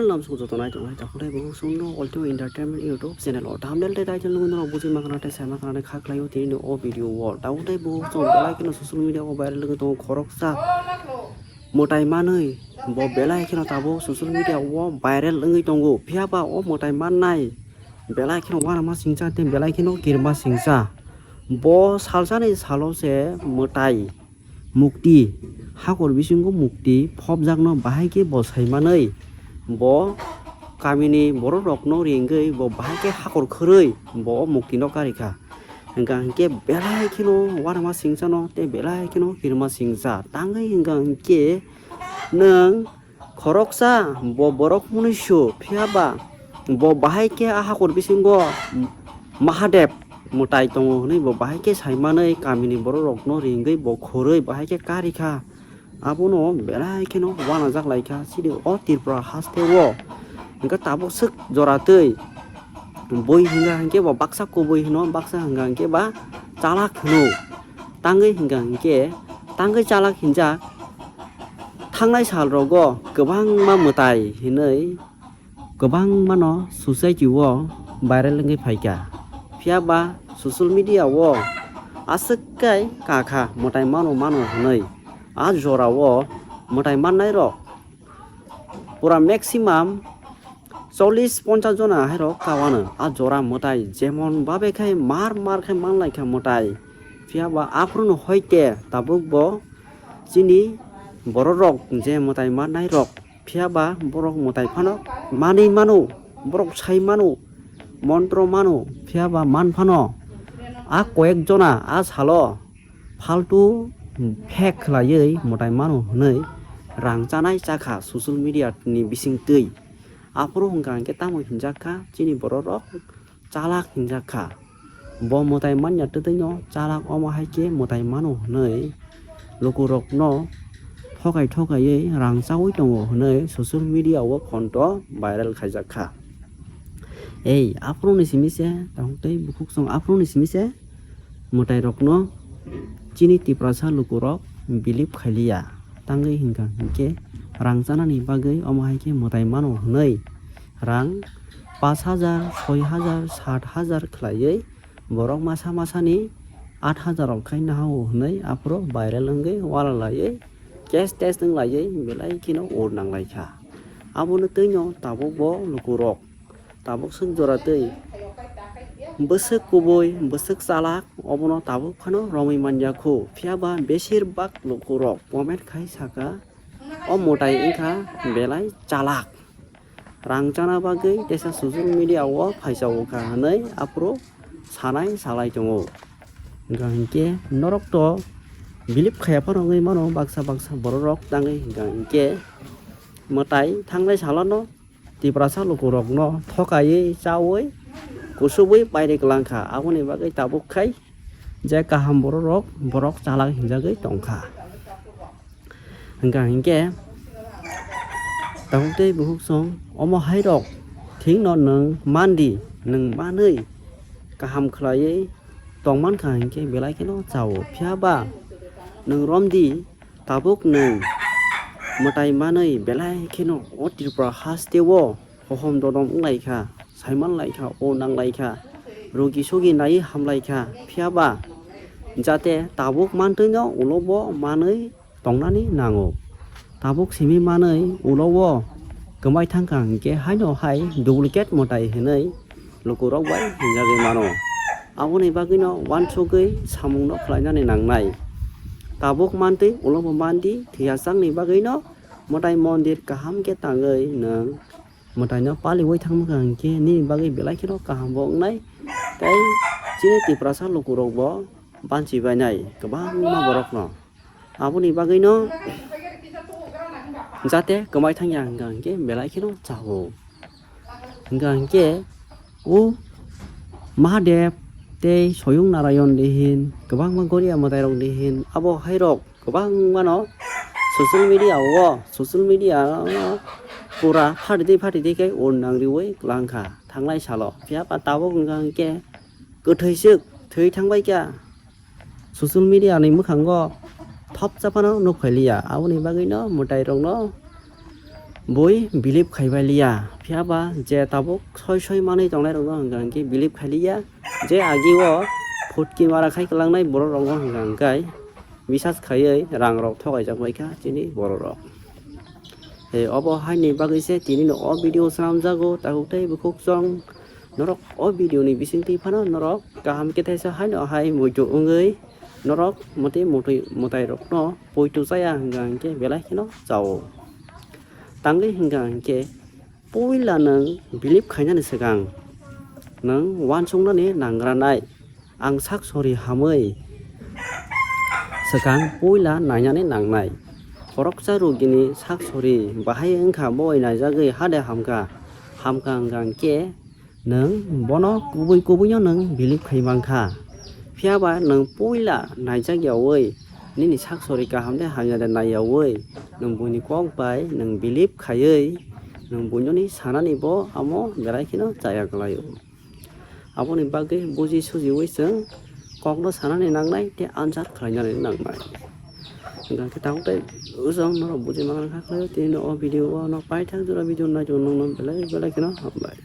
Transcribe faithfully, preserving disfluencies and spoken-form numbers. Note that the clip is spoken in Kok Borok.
Lamsok joto nai tongnai takhwlai bo chwngno Ultimate Entertainment YouTube channel o thumbnail tei title nugwi norok bujui mankha tei sai mankha kha khlaio tini o video o. Tabuk tei bo chwng belai kheno social media o viral wngwi tongo khoroksa mwtai manwi bo belai kheno tabuk social media o viral wngwi tongo. Phiya ba o mwtai mannai belai kheno uanama singcha tei belai kheno kirima singcha. Bo salsani salo se mwtai mukti, hakor bisingo mukti phobjakno bahai khe bo saimanwi, bo kamini borok rokno ringwi bo bahai khe hakor khwrwi bo o mukti no karikha. Hwnkha hinkhe belai kheno uanama singchano tei belai kheno kirima singcha tangwi hwnkha hinkhe nwng khoroksa bo borok hwnwi su, phiya ba bo bahai khe a hakor bisingo Mahadev mwtai tongo hwnwi bo bahai khe saimanwi kamini borok rokno ringwi bo khorwi bahai khe karikha. Abono belai kheno uanajak laikha chini o Tripura haste o. Hwnkhe tabuk swk jora twi bui hwnkha hinkhe bo baksa kubui hwno, baksa hwnkha hinkhe ba chalak hwno. Tangwi hwnkha hinkhe tangwi chalak hinjak thangnai sal rogo kwbangma mwtai hinwi kwbangmano society o viral wngwi phaikha. Phiya ba social media o aswk khe kakha mwtai mano mano hwnwi. A jora o mwtai mannai rok pura maximum chollish ponchash jona hai rok kawano. A jora mwtai jemon babe khai mar mar khai manlai kha mwtai. Phiya ba aphuru no hoite tabuk bo chini borok rok je mwtai mannai rok. Phiya ba borok mwtai phano manwi mano, borok sai mano, montro mano, phiya ba man phano. A koyek jona a salo faltu fake khlaiwi mwtai mano hwnwi rang chanai chakha social media ni bising twi. Aphuru hwnkha hinkhe tamo hinjak kha chini borok rok chalak hinjak kha. Bo mwtai manya twtwi no chalak omo hai khe mwtai mano hwnwi lukurokno thokai thokaiwi rang chaui tongo hwnwi social media o content viral khaijak kha. Ei, aphuru ni simi se, tamo tei bukhuk song aphuru ni simi se mwtai rokno chini Tiprasa lukurok believe khailiya. Tangwi hwnkha hinkhe rang chanani bagwi omo hai khe mwtai mano hwnwi rang pash hajar, soi hajar, sat hajar khlaiwi borok masa masani aat hajar rok khai nahao hwnwi aphuru viral wngwi wala laiwi case test wng laiwi belai kheno ur nang lai kha. Abono twino tabuk bo lukurok tabuk swk jora twi bwswk kubui bwswk chalak obono tabuk phano romwi manya khu. Phiya ba besir bak lukurok comment khai saka o mwtai wngkha belai chalak. Rang chana bagwi teisa social media o phaisa o kha hwnwi aphuru sanai salai tongo. Hwnkha hinkhe norok to believe khaiya phano wngwi mano baksa baksa borok rok tangwi hwnkha hinkhe mwtai thangnai salo no Tiprasa lukurokno thokaiwi chaui kusubui pairi kwlangkha. Aboni bagwi tabuk khai je kaham borok rok borok chalak hinjagwi tongkha. Hwnkha hinkhe tabuk tei bukhuk song omo hai rok thikno nwng mandi, nwng manwi kaham khlaiwi tongmankha hinkhe belai kheno chao. Phiya ba nwng romdi tabuk nwng mwtai manwi belai kheno o Tripura haste o hohom dodom wnglaikha, saimanlaikha, o nanglaikha, rogi sogi naiwi hamlaikha. Phiya ba jate tabuk mantwino ulo bo manwi tongnani nango. Tabuk simi manwi ulo o kwmai thangkha hinkhe haino hai duplicate mwtai hinwi lukurok bai hinjagwi mano. Aboni bagwino uansugwi samungno khlainani nangnai. Tabuk mantwi ulo bo mandi thwiyachangni bagwino mwtai mondir kaham khe tangwi nwng mwtaino paliwi thangmwkha hinkhe nini bagwi belai kheno kaham bo wngnai tei chini Tiprasa lukurok bo banchi bainai kwbangma borokno. Aboni bagwino jate kwmai thangya hwnkha hinkhe belai kheno chao. Hwnkha hinkhe o Mahadev tei Soyung Narayon dihin kwbangma Goria mwtairok dihin abo hairok kwbangmano social media o, social media o pura phatidi phatidi khe ur nang riwi kwlangkha thangnai salo. Phiya ba tabuk hwnkha hinkhe kwthwi swk thwi thangbai kha. Social media ni mwkhango thopsa phano nuk phailiya, aboni bagwino mwtai rokno Bui believe khaibai liya, phiya ba je tabuk soi soi manwi tongnai rokno hwnkha hwnkhe believe khai liya, je agi o phutki mara khai kwlangnai borok rokno hwnkha hwnkhe bisas khaiwi rang rok thokaijak bai kha chini borok rok. He obo haini bagwi se tini no o video swnamjago, takhuk tei bukhuk chwng norok o video ni bisingtwi phano norok kaham khe thaisa haino hai muitu wngwi norok mwtwi mwtai rokno poito chaya hwnkha hwnkhe belai kheno chao. Tangwi hwnkha hwnkhe puila nwng believe khainani swkang nwng uansuknani nangranai. Ang sak sori hamwi swkang puila nainani nangnai. Khoroksa rugini sak sori bahai wngkha boi naijagwi hade hamkha. Hamkha hwnkha hwnkhe nwng bono kubui kubuino nwng believe khai mankha. Phiya ba nwng puila naijak yaui nini sak sori kaham de hamya de nai yaui nwng buini kok bai nwng believe khaiwi nwng buinoni sanani bo amo belai kheno chaya kwlaio. Aboni bagwi buji sujiwi chwng kokno sanani nangnai tei answer khlainani nangnai. Hwnkha khe tabuk tei chwng norok buji manna kha khlaio tini o video o no paithak jora video nai tongo nokno belai belai kheno hambai.